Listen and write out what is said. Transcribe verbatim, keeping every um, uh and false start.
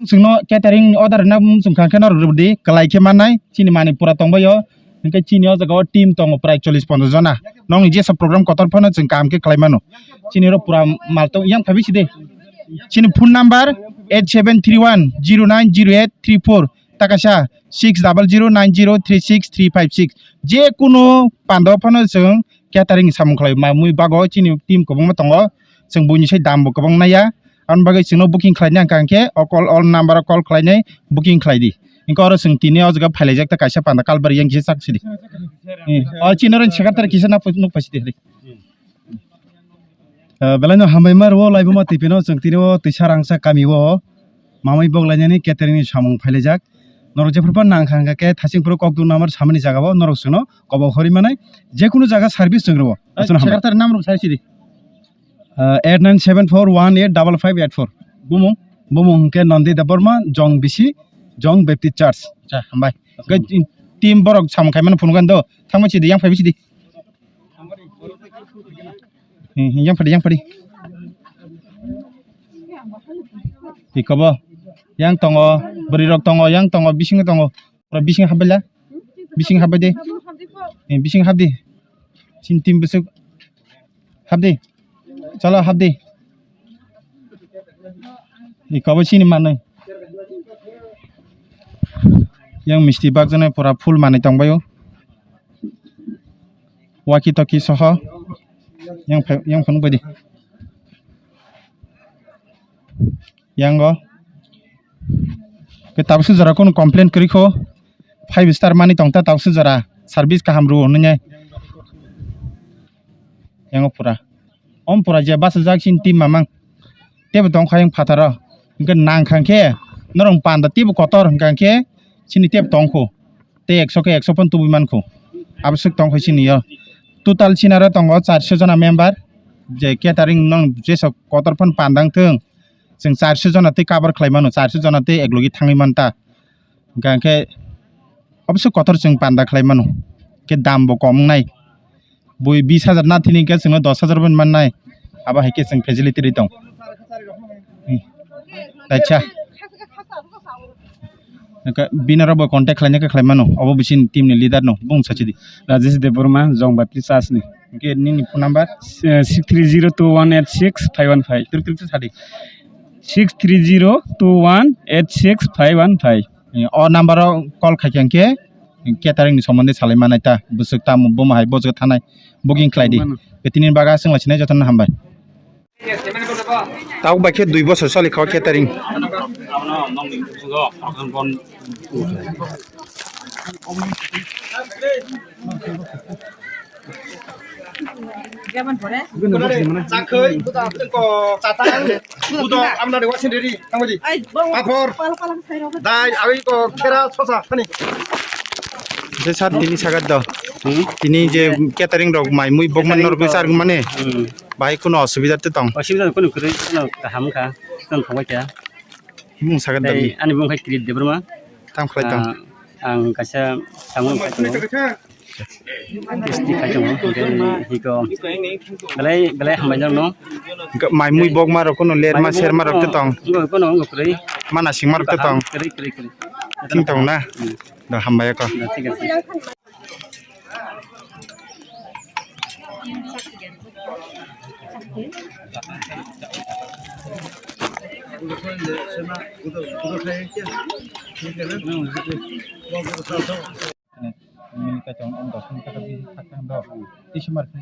Chwngno catering order na chwng kha khe norok rwdi, kwlai khe mannai, chini manwi pura tongbaio. Hinkhe chini o jaga o team tongo prai chollish ponchash jona. Nokni jesa program kotor phano chwng kaham khe khlai mano. Chini oro pura mal tong, yang phabi sidi. Chini phone number eight seven three one zero nine zero eight three four, ta kaisa six double zero nine zero three six three five six. Je kunu pando phano chwng catering ni samung khlai ma mui bago chini team kwbangma tongo. Chwng buini sai dam bo kwbang naiya. Aboni bagwi chwngno booking khlaina hwnkha hwnkhe o call, o number o call khlainai booking khlai di. Hinkhe oro chwng tini o jaga phailaijak ta kaisa panda kalbari yang kisa chak sidi. Eh, o chini oro secretary kisa na nuk phai sidi. Eh, belai no hambai ma rwo laibuma twi phano chwng tini o twisa rangchak kami o mamai bok lainani catering ni samung phailaijak. Norok jephru phano nang kha hwnkha khe thasing phuru kok dun number samani jaga o norok chwngno kobok hori manai jekunu jaga service chwng rwo. Aswkno hambai. Secretary nam rok sai sidi. Ah, eight nine seven four one eight double five eight four. Bumung? Bumung hwnkhe Nondi Debbarma, Jong Bisi, Jong Baptist Church. Acha, hambai. Hwnkhe team borok samung khaimano phunukha do. Thangma sidi, yang phaibi sidi. Hmm, yang phadi, yang phadi. Ikobo. Yang tongo, bwrwi rok tongo, yang tongo, bisingo tongo. Oro bising habbaila. Bising habbai de. Eh, bising habdi. Chini team bwswk. Habdi. Chalo habdi. Ni kobo chini manwi. Yang misti bakjana pura full manwi tongbaio. Waki toki soho. Yang phai, yang phunuk baidi. Yango. Ke tabuk sujara kono complain kwrwi kho. Five star mani tongta tabuk sujara. Service kaham rw hwnwi nai. Yango pura. Om pura je basa jak sin team mamang. Tebo tong kha yang phataro. Hingke nang kha khe norong panda tebo kotor hingka khe sini tebo tong kho. Tei ekso khe ekso phano tubui man kho. Aboswk tong kho sini yo. Total sinaro tongo charso jona member. Je catering nong jesok kotor phano panda wng thung. Chwng charso jona tei cover khlai mano, charso jona tei eklogi thangwi manta. Hingka khe oboswk kotor chwng panda khlai mano. Khe dam bo kom wngnai. Bui bis hajar na thini hingke chwngno dos hajar bo mannai. Abo hai khe chwng facility ri tong. Hmm. Acha. Hingke bini rok bo contact khlaina khe khlai mano. Obo bisini team ni leader no. Bung sachidi. Rajesh Debbarma, Jong Baptist Church ni. Hingke nini phone number? Eh, six three zero two one eight six five one five. Tir tir sadi. Six three zero two one eight six five one five. Eh, o number o call khai khe hingke catering ni somonde salai manai ta. Bwswk tamo bomo hai bojok thanai booking khlai di. Mano. Betini baga swng lai sinai jotono hambai. Tabuk bai khe dui bosor choli kha o catering. Chakhwi, chatang, budok, amnani wasing riri, tangbaji. Papor, dai, awi ko khera, sosa, hani. Je sir, tini sagat do. Hmm? Tini je catering rok mai mui bokman norok sar mane. Hmm. Bahai kuno osubida te tong? Osubida kuno kwrwi, kuno kaham kha, tong thangbai kha. Mung sagat do. Tei ani bung khai Kirit Debbarma. Tam khlai tong. Ah, ang kaisa samung khai tongo. Kisti khai tongo. Tei hiko belai, belai hambai nang no. Mai mui bokma rok kuno lerma serma rok te tong. Ngo, kuno, ngo, kwrwi. Mana singma rok te tong. Kwrwi, kwrwi, kwrwi. Thing tong na? Hmm. Do hambai ko. Do, thik ase.